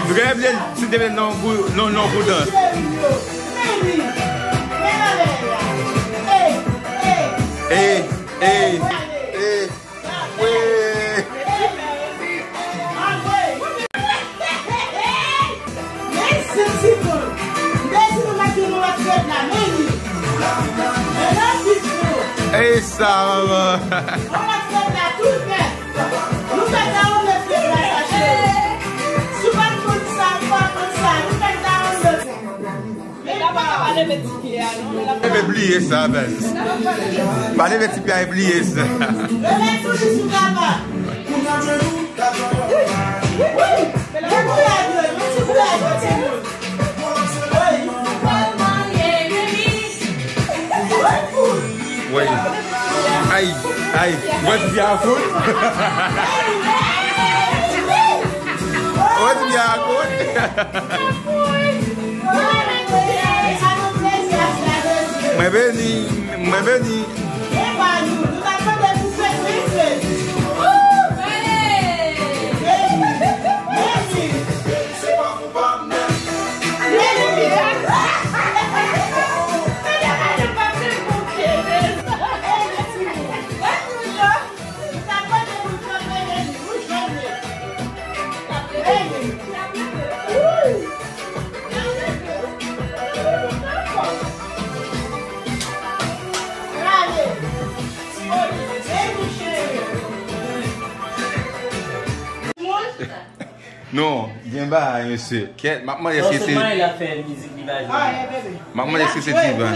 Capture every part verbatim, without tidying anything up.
Nou gen vle site non pou, non, non pou dans. Ey, ey, ey. Wi. Ey, sa, manman. Epi bliye sa, baz. Pa leve ti pye a, e bliye sa. Wi. Ay, ay. Wè ti pye a kout. Wè ti pye a kout. Mwen beni, mwen beni. Non, gen bagay, mesye. Kèt, m ap mande èske se... M ap mande èske se divan.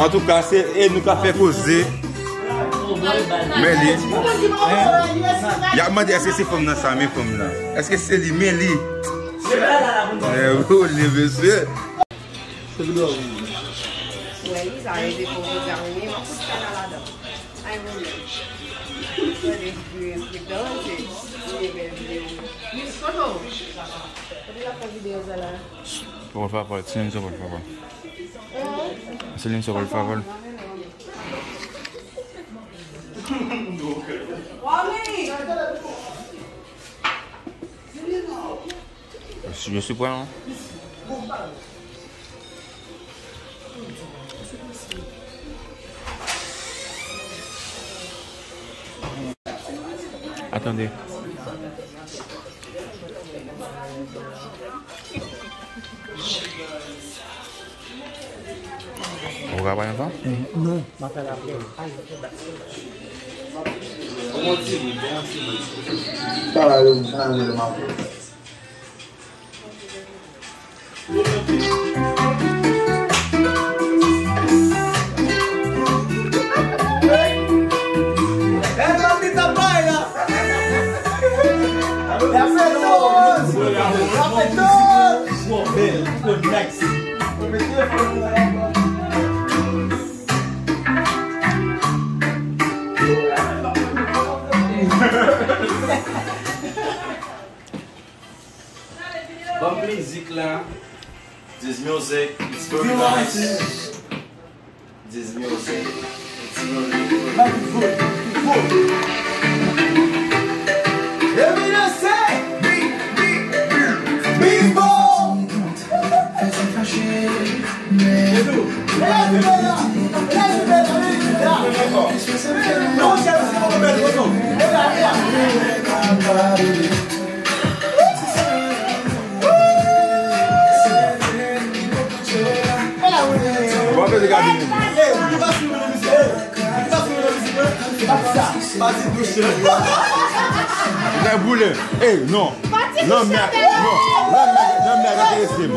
Antouka, se e nou ka fè koze. Men li. Y ap mande èske se fanm nan sa, men fanm nan. Èske se li, men li. E, ou li, mesye. Wè, li sa rete pou ou di a, wi, m ap fout fè nan ladan. Ay, mwen menm. Mwen de vre frekan, se, se bèl videyo. Miss Koto. Kote l ap fè videyo sa la? Por favor, silencio, por favor. Silencio, por favor. Yo estoy bueno. Attendez. Ou ka pale ansanm? Non, m ap pale apre. Sa va, yo, sa va, yo, m ap... Ban m mizik la. This music is very nice. This music, it's very good. Let me just say, before. Mwen boule. Ey, non. Lanmè, non. Lanmè, lanmè a enterese m.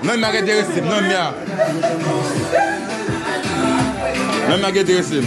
Lanmè a enterese m, lanmè a. Lanmè a enterese m.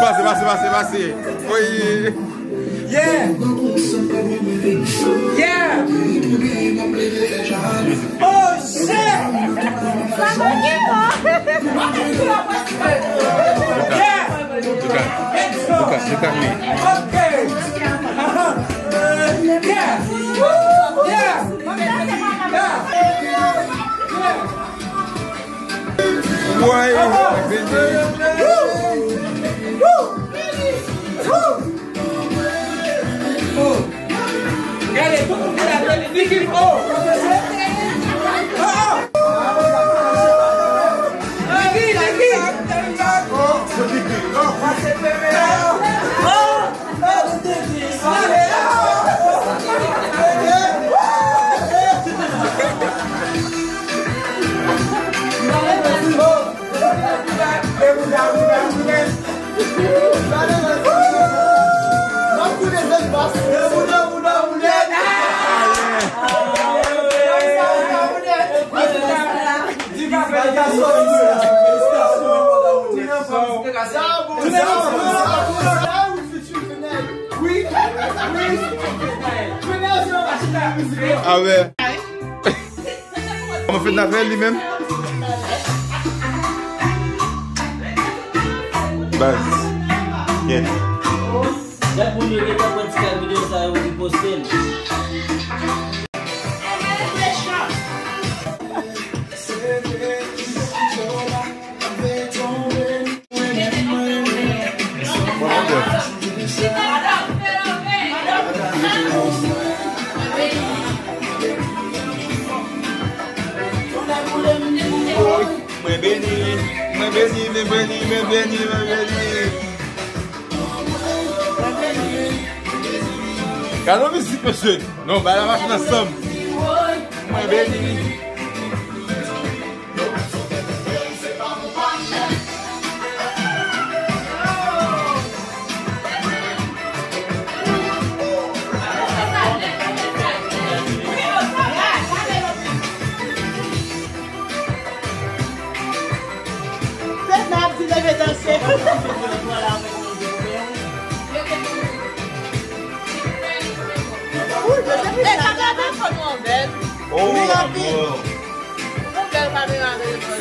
Pase, pase, pase, pase. Wi. Yeah. Yeah. Oh, shit. Yeah. Look at, look at, look at me. Okay. Uh-huh. Yeah. Woo. Yeah. Yeah. Yeah. Why? Gade, tout moun ki la tande, Niki, oh! Oh, oh! Niki, Niki! Oh! Ah ouais. Kòman fèt n ap fè li menm? Baz. Yèt. Lè moun yo gentan pran ti kal videyo sa yo, riposte l. Mwen beni, mwen beni, mwen beni, mwen beni, mwen beni. Gade yon mizik, mesye. Non, bay la mache ansanm. Mwen beni. Fèt la ap di leve danse. Li rapid. Yon bèl kamera telefòn.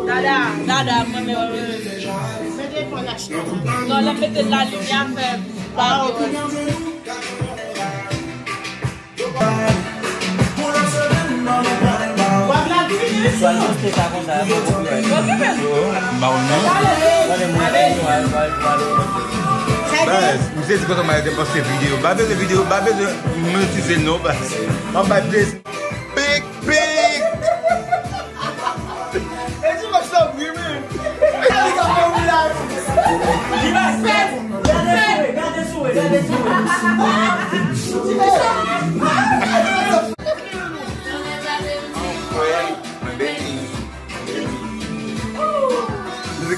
Dada, dada, mwen menm. Mete fò lachte. Non, lè mete la limyè fè. Ah, ok. Pral poste sa konsa, mwen copyright. Yo, m pa konn non. Gade mwen, mwen, mwen, mwen, mwen. Baz, misye di konsa mwen te poste videyo. M pa bezwen videyo, m pa bezwen monetize non, baz. M ap bay plezi. Big, big. E di mwen sa vre, men. Gade sa fè wi la. Gade sou, gade sou, gade sou.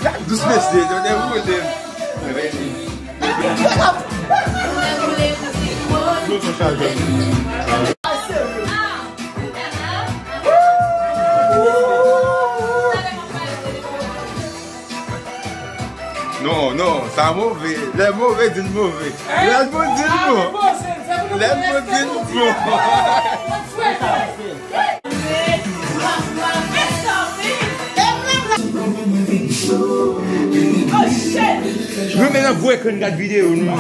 Gad dous mesye, yo te woule m. Non, non, sa move. Lè move, di l move. Lè l bon, di l bon. Lè l bon, di l bon. Nou men nan gwo ekran n gad videyo nou.